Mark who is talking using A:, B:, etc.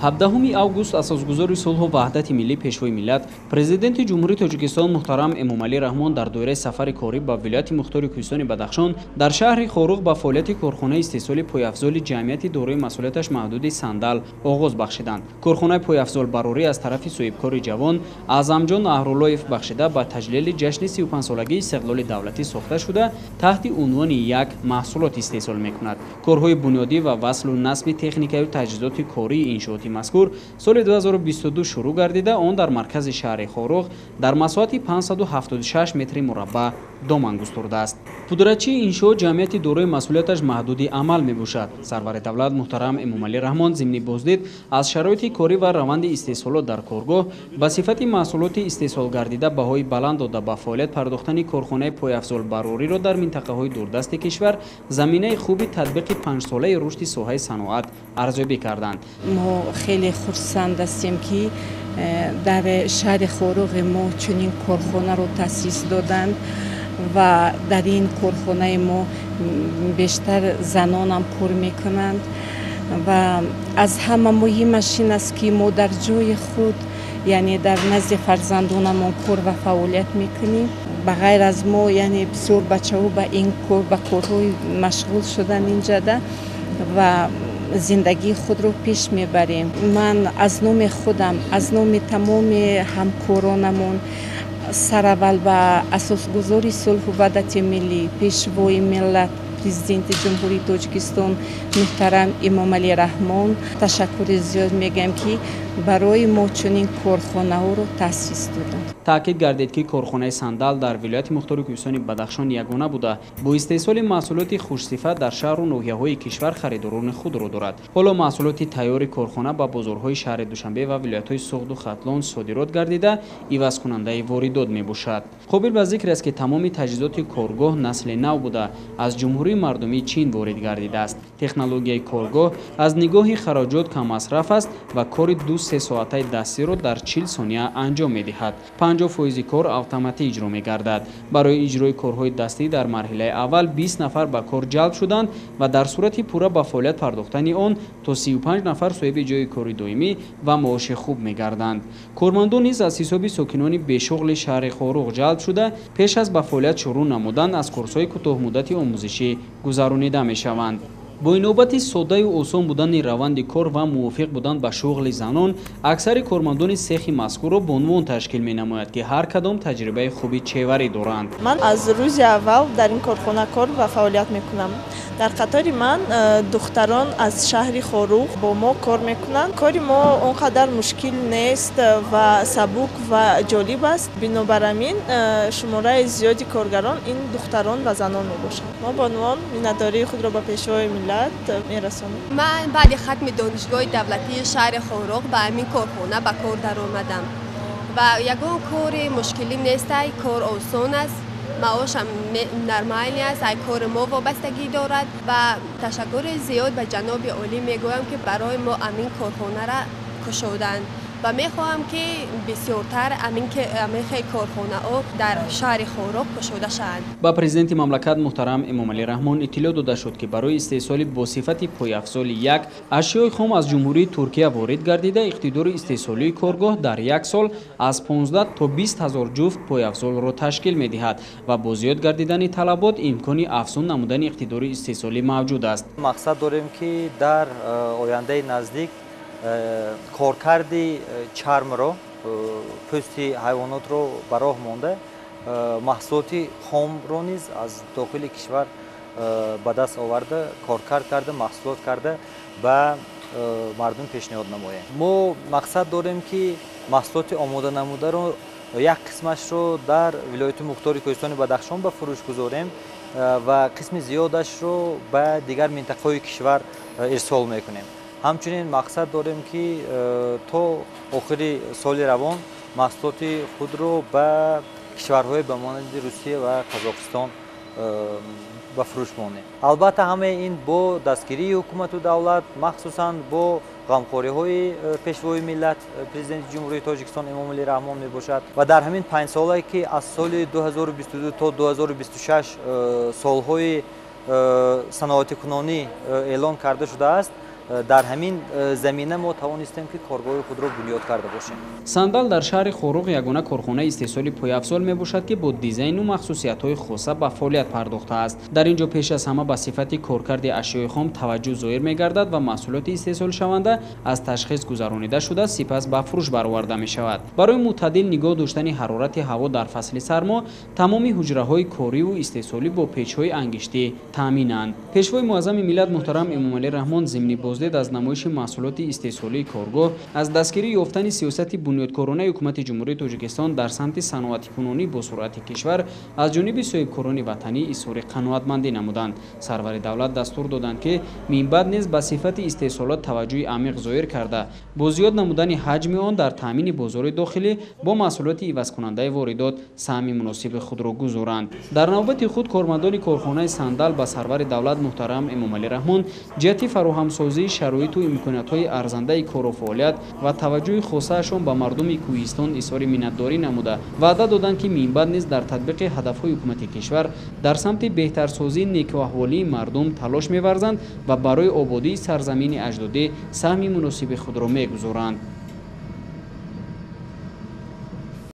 A: 17 август асосгузори сулҳу ваҳдати миллӣ, Пешвои миллат, Президенти Ҷумҳурии Тоҷикистон муҳтарам Эмомалӣ Раҳмон дар доираи сафари корӣ ба вилояти мухтори Кӯҳистони Бадахшон дар шаҳри Хоруғ ба фаъолияти корхонаи истеҳсоли пойафзоли ҷамъияти дорои масъулияташ маҳдуди «Сандал» оғоз бахшиданд. Корхонаи пойафзолбарорӣ аз тарафи соҳибкори ҷавон Аъзамҷон Аҳруллоев бахшида ба таҷлили ҷашни 35-солагии истиқлоли давлатӣ сохта шуда, таҳти унвони як маҳсулот истеҳсол мекунад. Корҳои бунёдӣ ва васлу насби техникаю таҷҳизоти кории иншооти мазкур соли 2022 шурӯъ гардида, он дар маркази шаҳри Хоруғ дар масоҳати 576 метри мураббаъ доман густурдааст. Пудратчии иншоот ҷамъияти дорои масъулияташ маҳдуди «Амал» мебошад. Сарвари давлат муҳтарам Эмомалӣ Раҳмон зимни боздид аз шароити корӣ ва раванди истеҳсолот дар коргоҳ ба сифати маҳсулоти истеҳсолгардида баҳои баланд дода, ба фаъолият пардохтани корхонаи пойафзолбарориро дар минтақаҳои дурдасти кишвар заминаи хуби татбиқи панҷсолаи рушди соҳаи саноат арзёбӣ карданд.
B: Мо хеле хурсанд ҳастем, ки дар шаҳри Хоруғи мо чунин корхонаро таъсис доданд ва дар ин корхонаи мо бештар занонам кор мекунанд. Ва аз ҳама муҳимаш ин аст, ки мо дар ҷои худ, яъне дар назди фарзандонамон кор ва фаъолият мекунем. Ба ғайр аз мо, яъне бисёр бачаҳо ба ин кор, ба корҳои машғул шудан инҷада ва зиндагии худро пеш мебарем. Ман аз номи худам, аз номи тамоми ҳамкоронамон сараввал ба асосгузори сулҳу ваҳдати миллӣ, Пешвои миллат, Президенти Ҷумҳурии Тоҷикистон муҳтарам Эмомалӣ Раҳмон ташаккури зиёд мегӯям, ки барои мо чунин корхонаҳоро таъсис доданд.
A: Таъкид гардид, ки корхонаи «Сандал» дар вилояти мухтори Кӯҳистони Бадахшон ягона буда, бо истеҳсоли маҳсулоти хушсифат дар шаҳру ноҳияҳои кишвар харидорони худро дорад. Ҳоло маҳсулоти тайёри корхона ба бозорҳои шаҳри Душанбе ва вилоятҳои Суғду Хатлон содирот гардида, ивазкунандаи воридот мебошад. Қобил ба зикр аст, ки тамоми таҷҳизоти коргоҳ насли нав буда, аз Ҷумҳурии Мардумии Чин ворид гардидааст. Технологияи коргоҳ аз нигоҳи хароҷот каммасраф аст ва кори 2-се соатаи дастиро дар 40 сония анҷом медиҳад. 50 фоизи кор автоматӣ иҷро мегардад. Барои иҷрои корҳои дастӣ дар марҳилаи аввал 20 нафар ба кор ҷалб шуданд ва дар сурати пурра ба фаъолият пардохтани он то 35 нафар соҳиби ҷойи кори доимӣ ва маоши хуб мегарданд. Кормандон низ аз ҳисоби сокинони бешуғли шаҳри Хоруғ ҷалб шуда, пеш аз ба фаъолият шурӯъ намудан аз курсҳои кӯтоҳмуддати омӯзишӣ гузаронида мешаванд. Бо инобати соддаю осон будани раванди кор ва мувофиқ будан ба шуғли занон, аксари кормандони сехи мазкурро бонувон ташкил менамояд, ки ҳар кадом таҷрибаи хуби чеварӣ доранд.
C: Ман аз рӯзи аввал дар ин корхона кор ва фаъолият мекунам. Дар қатори ман духтарон аз шаҳри Хоруғ бо мо кор мекунанд. Кори мо он қадар мушкил нест ва сабук ва ҷолиб аст. Бинобар ҳамин шумораи зиёди коргарон ин духтарон ва занон мебошанд. Мо бонувон миннатдории худро ба Пешвои миллат мерасонем.
D: Ман баъди хатми Донишгоҳи давлатии шаҳри Хоруғ ба ҳамин корхона ба кор даромадам ва ягон кори мушкилӣ нестай, кор осон аст, маошам нормальный аст, ай кори мо вобастагӣ дорад. Ва ташаккури зиёд ба ҷаноби олӣ мегӯям, ки барои мо ҳамин корхонара кушоданд, ва мехоҳам, ки бисёртар ҳамин хел корхонаҳо дар шаҳри Хоруғ кушода шаванд.
A: Ба президенти мамлакат муҳтарам Эмомалӣ Раҳмон иттилоъ дода шуд, ки барои истеҳсоли бо сифати пойафзоли як ашёи хом аз Ҷумҳурии Туркия ворид гардида, иқтидори истеҳсолии коргоҳ дар як сол аз 15 то 20 ҳазор ҷуфт пойафзолро ташкил медиҳад ва бо зиёд гардидани талабот имкони афзун намудани иқтидори истеҳсолӣ мавҷуд аст.
E: Мақсад дорем, ки дар ояндаи наздик коркарди чармро, пӯсти ҳайвонотро ба роҳ монда, маҳсулоти хомро низ аз дохили кишвар ба даст оварда, коркард карда, маҳсулот карда, ба мардум пешниҳод намоем. Мо мақсад дорем, ки маҳсулоти омода намударо як қисмашро дар вилояти мухтори Кӯҳистони Бадахшон ба фурӯш гузорем ва қисми зиёдашро ба дигар минтақаҳои кишвар ирсол мекунем. Ҳамчунин мақсад дорем, ки то охири соли равон маҳсулоти худро ба кишварҳое ба монанди Русия ва Қазоқистон ба фурӯш монем. Албатта, ҳамаи ин бо дастгирии ҳукумату давлат, махсусан бо ғамхориҳои Пешвои миллат, Президенти Ҷумҳурии Тоҷикистон Эмомалӣ Раҳмон мебошад. Ва дар ҳамин 5 солае, ки аз соли 2022 то 2026 солҳои саноатикунонӣ эълон карда шудааст. Дар ҳамин замина мо тавонистем, ки коргоҳи худро бунёд карда бошем.
A: Сандал дар шаҳри Хоруғ ягона корхонаи истеҳсоли пойафзол мебошад, ки бо дизайну махсусиятҳои хоса ба фаъолият пардохтааст. Дар ин ҷо пеш аз ҳама ба сифати коркарди ашёи хом таваҷҷӯҳ зоҳир мегардад ва маҳсулоти истеҳсолшаванда аз ташхис гузаронида шуда, сипас ба фурӯш бароварда мешавад. Барои мӯътадил нигоҳ доштани ҳарорати ҳаво дар фасли сармо тамоми ҳуҷраҳои кориву истеҳсолӣ бо печҳои ангиштӣ таъминанд. Пешвои муаззами миллат муҳтарам Эмомалӣ Раҳмон зимни боздид аз намоиши маҳсулоти истеҳсолии коргоҳ аз дастгирӣ ёфтани сиёсати бунёдкоронаи ҳукумати Ҷумҳурии Тоҷикистон дар самти саноатикунонӣ бо суръати кишвар аз ҷониби соҳибкорони ватанӣ изҳори қаноатмандӣ намуданд. Сарвари давлат дастур доданд, ки минбаъд низ ба сифати истеҳсолот таваҷҷӯҳи амиқ зоҳир карда, бо зиёд намудани ҳаҷми он дар таъмини бозори дохилӣ бо маҳсулоти ивазкунандаи воридот саҳми муносиби худро гузоранд. Дар навбати худ кормандони корхонаи Сандал ба сарвари давлат муҳтарам Эмомалӣ Раҳмон ҷиҳати фароҳамсозии шароиту имкониятҳои арзандаи кору фаъолият ва таваҷҷӯҳи хосаашон ба мардуми кӯҳистон изҳори миннатдорӣ намуда, ваъда доданд, ки минбаъд низ дар татбиқи ҳадафҳои ҳукумати кишвар дар самти беҳтарсозии некуаҳволии мардум талош меварзанд ва барои ободии сарзамини аҷдодӣ саҳми муносиби худро мегузоранд.